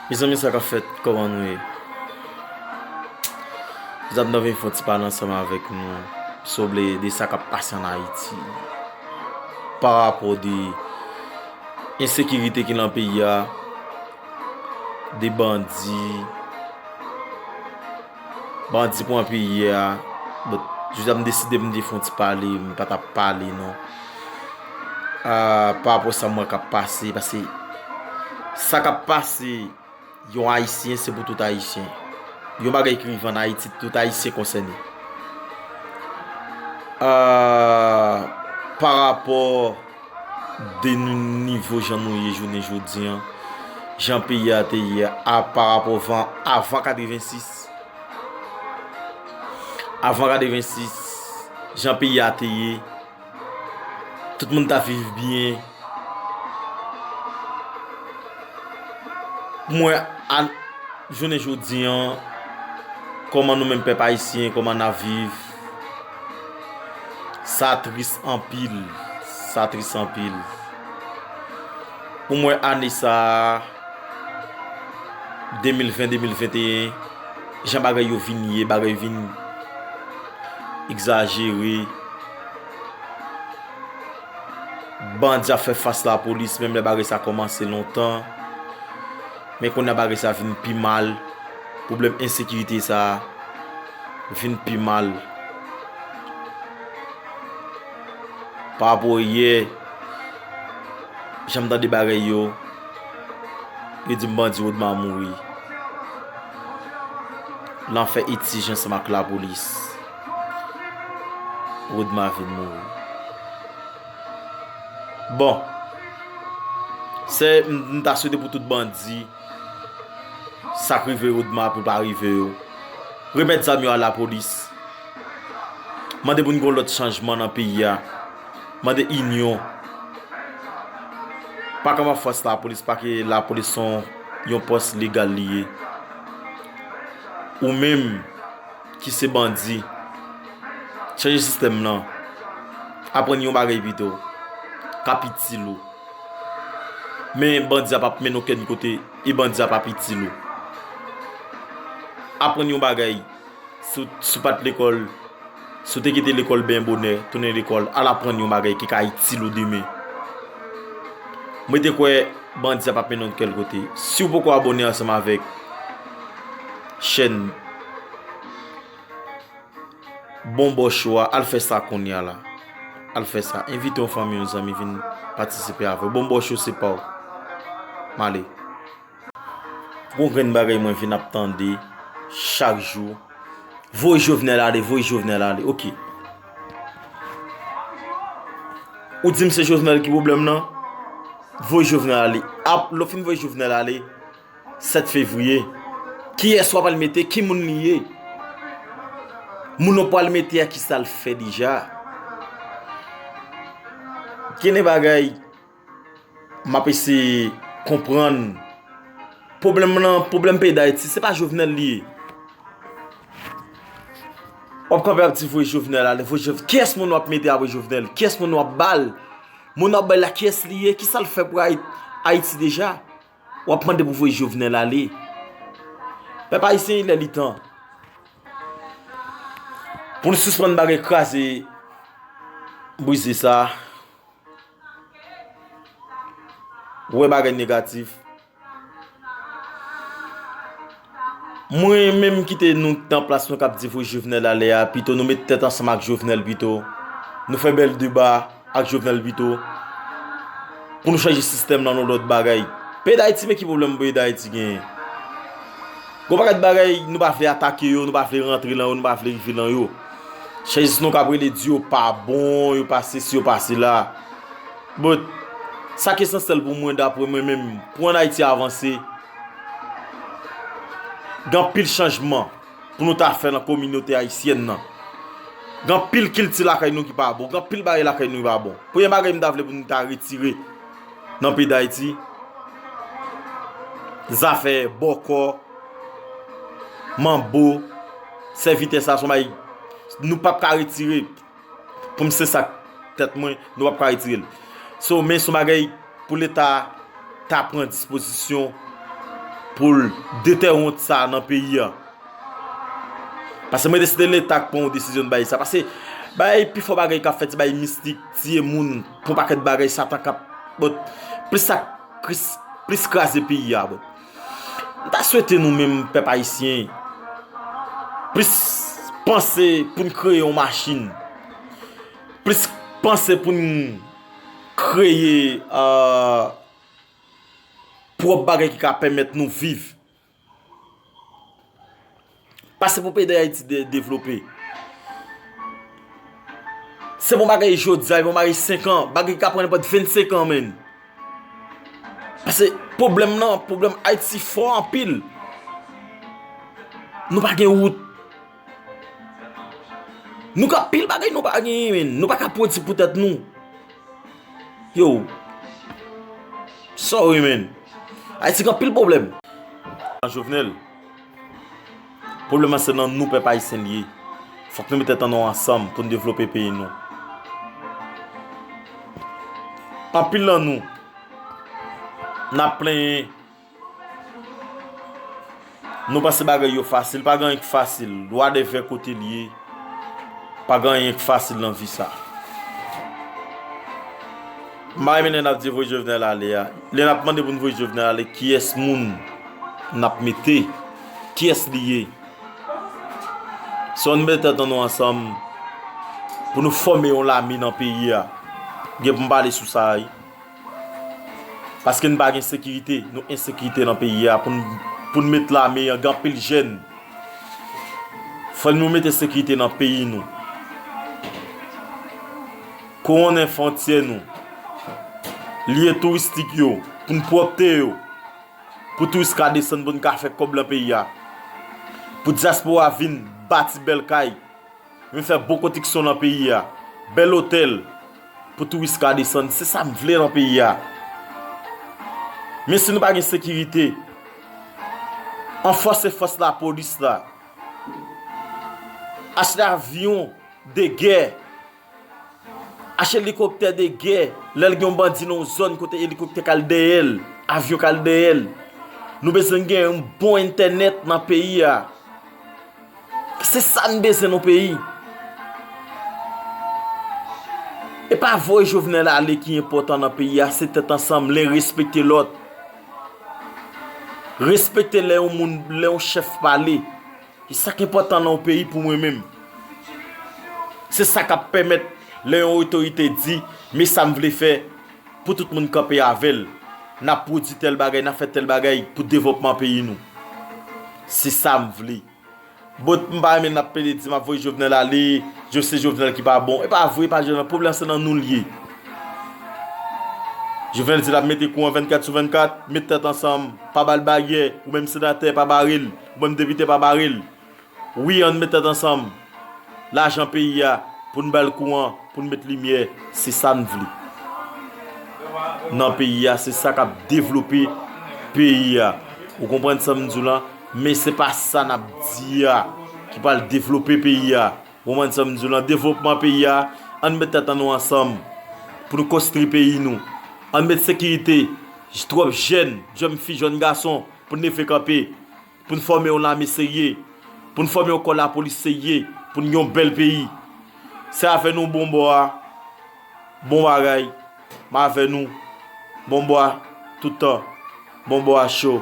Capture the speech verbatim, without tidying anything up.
Mezanmi, sa k ap fèt? Kòman nou ye? Zam nan vin fè yon ti pale ansanm avèk nou, souple, de sa k ap pase ann Ayiti, pa rapò de ensekirite ki nan peyi a, de bandi, bandi pran peyi a. Bon, jodi a m deside m te fè yon ti pale, m pa t ap pale non. Ah, pa rapò sa m wè k ap pase, paske sa k ap pase, yon Ayisyen, se pou tout Ayisyen. Yon bagay ki rive ann Ayiti, tout Ayisyen konsène. Ah, pa rapò de nou nivo jan nou ye jounen jodi an, jan peyi a te ye a, pa rapò van, avan katrevensis, avan katrevensis, jan peyi a te ye, tout moun ta viv byen. Mwen, a jounen jodi an, kòman nou menm pèp ayisyen, kòman n ap viv, sa tris anpil, sa tris anpil. Pou mwen, ane sa a, de mil ven, de mil venteyen, jan bagay yo vin ye, bagay vin egzajere. Bandi ap fè fas lapolis, menm lè bagay sa kòmanse lontan. Men kounye a bagay sa vin pi mal. Pwoblèm ensekirite sa vin pi mal. Pa rapò yè, jan m tande bagay yo, yo di m bandi Rodma mouri. Lan fè etij ansanm ak lapolis. Rodma vin mouri. Bon, se, m, m ta swete pou tout bandi, sa k rive Rodma pou l pa rive yo. Remèt zam yo a lapolis. Mande pou n gen yon lòt chanjman nan peyi a. Mande inyon. Pa kòm ap fòs lapolis, paske lapolis se yon, yon pòs legal li ye. Ou menm ki se bandi, chanje sistèm nan. Aprann yon bagay pito k ap itil ou. Men bandi a p ap mennen okenn kote, e bandi a p ap itil ou. Aprann yon bagay, si w, si w pa t lekòl, si w te kite lekòl byen bonè, tounen lekòl, al aprann yon bagay ki ka itil ou demen. Mwen te kwè bandi a p ap mennen w kèl kote. Si w poko abòne ansanm avèk chèn Bon Bò Cho a, al fè sa kounye a la. Al fè sa. Envite yon fanmi, yon zanmi vin patisipe avè w. Bon Bò Cho se pa w. M ale. Gon grenn bagay mwen vin ap tande chak jou. Voye Jovenel ale, voye Jovenel ale. Oke. Ou di m se Jovenel ki pwoblèm nan? Voye Jovenel ale. Ap, lè w fin voye Jovenel ale, sèt fevriye, kiyès w ap al mete, ki moun li ye? Moun w pral mete a, kisa l fè deja? Gen de bagay m ap eseye konprann. Pwoblèm nan, pwoblèm peyi Dayiti, se pa Jovenel li ye. W ap kanpe ap di voye Jovenel ale, voye Jovenel. Kiyès moun w ap mete apre Jovenel? Kiyès moun w ap ba l? Moun w ap ba l la, kiyès li ye? Kisa l fè pou Ayit-, Ayiti deja? W ap mande pou voye Jovenel ale. Pèp ayisyen, lè li tan pou n sispann bagay kraze, brize sa. Wè bagay negatif. Mwen menm kite nou nan plas nou k ap di voye Jovenel ale a, pito nou met tèt ansanm ak Jovenel pito. Nou fè bèl deba ak Jovenel pito. Pou nou chanje sistèm nan yon lòt bagay. Peyi Dayiti, men ki pwoblèm peyi Dayiti genyen? Gon pakèt bagay nou pa vle atake yo, nou pa vle rantre lan yo, nou pa vle rive lan yo. Se jis nou k ap rele di yo pa bon, yo pa sesi, yo pa sela. But, sa k esansyèl pou mwen, dapre mwen menm, pou ann Ayiti avanse, gen anpil chanjman pou nou ta fè nan kominote ayisyèn nan. Gen anpil kilti lakay nou ki pa bon, gen anpil bagay lakay nou ki pa bon. Premye bagay m ta vle pou nou ta retire nan peyi Dayiti, zafè bòkò, manbo, sèvitè, sa se yon bagay nou p ap ka retire. Pou m se sa k tèt mwen, nou p ap ka retire l. So, men se yon bagay pou Leta ta pran dispozisyon pou l detè wont sa a nan peyi a. Paske mwen te swete Leta k pran yon desizyon nan bagay sa. Paske bagay, pifò bagay k ap fèt, se bagay mistik, tiye moun, pran pakèt bagay, Satan k ap, bon, plis sa, plis, plis kraze peyi a, bon. M ta swete nou menm, pèp ayisyen, plis panse pou n kreye yon machin, plis panse pou n kreye, euh, pwòp bagay ki ka pèmèt nou viv. Pase pou peyi Dayiti de-, devlope. Se bon bagay jodi a, bon bagay senk an, bagay ki ka pran nenpòt vennsenk an, menn. Pase pwoblèm nan, pwoblèm Ayiti fò anpil. Nou pa gen wout. Nou gen anpil bagay nou pa genyen, menn. Nou pa ka pwodui pou tèt nou. Yo. Sorry, menn. Ayiti gen anpil pwoblèm. Jovenel, pwoblèm nan se nan nou, pèp ayisyen, li ye. Fòk nou met tèt nou ansanm pou n devlope peyi nou. Anpil nan nou, n ap plenyen. Nou panse bagay yo fasil, pa gen anyen ki fasil. Lwa dè vè kote l ye, pa gen anyen ki fasil nan vi sa. M pa renmen lè n ap di voye Jovenel ale a. Lè n ap mande pou n voye Jovenel ale, kiyès moun n ap mete? Kiyès li ye? Si ann met tèt nou ansanm pou nou fòme yon lame nan peyi a, gen pou m pale sou sa, wi. Paske n pa gen sekirite, nou ensekirite nan peyi a. Pou n, pou n met lame an, gen anpil jèn. Fò nou mete sekirite nan peyi nou. Konnen fwontyè nou, lye touristik yo, pou n pwòpte yo. Pou touris ka desann, pou n ka fè kòb nan peyi a. Pou dyaspora vin bati bèl kay. Vin fè bon konstriksyon nan peyi a. Bèl otèl pou touris ka desann. Se sa m vle nan peyi a. Men si nou pa gen sekirite, ranfòse fòs lapolis la. Achte avyon de gè. Achte elikoptè de gè. Lè l gen yon bandi nan yon zòn kote elikoptè ka al dèyè l, avyon ka al dèyè l. Nou bezwen gen yon bon entènèt nan peyi a. Se sa n bezwen nan peyi. E pa voye Jovenel ale ki enpòtan nan peyi a, se tèt ansanm, len respekte lòt. Respekte lè yon moun, lè yon chèf pale. E sa k enpòtan nan yon peyi pou mwen menm. Se sa k ap pèmèt lè yon otorite di, men sa m vle fè pou tout moun kanpe avè l. N ap pwodui tèl bagay, n ap fè tèl bagay pou devlòpman peyi nou. Se sa m vle. Bon, m pa renmen n ap pede di m ap voye Jovenel ale, je se Jovenel ki pa bon. E pa vre, e pa Jovenel. Pwoblèm se nan nou l ye. Jovenel di l ap mete kouran vennkat sou vennkat, met tèt ansanm, pa ba l baryè, ou menm senatè, pa bare l, ou menm depite, pa bare l. Wi, ann met tèt ansanm, lajan peyi a, pou n ba l kouran, pou n met limyè, se sa n vle. Nan peyi a, se sa k ap devlope peyi a. Ou konprann sa m di w lan? Men se pa sa n ap di a ki pral devlope peyi a. Ou konprann sa m di w lan? Devlopman peyi a, ann met tèt an nou ansanm pou nou konstwi peyi nou. Ann met sekirite, twòp jèn, jèn fi, jèn gason, pou n leve kanpe, pou n fòme yon lame serye, pou n fòme yon kò lapolis serye, pou n gen yon bèl peyi. Se avè nou bon bò a, bon bagay, m avè nou, bon bò a, tout tan, bon bò a cho.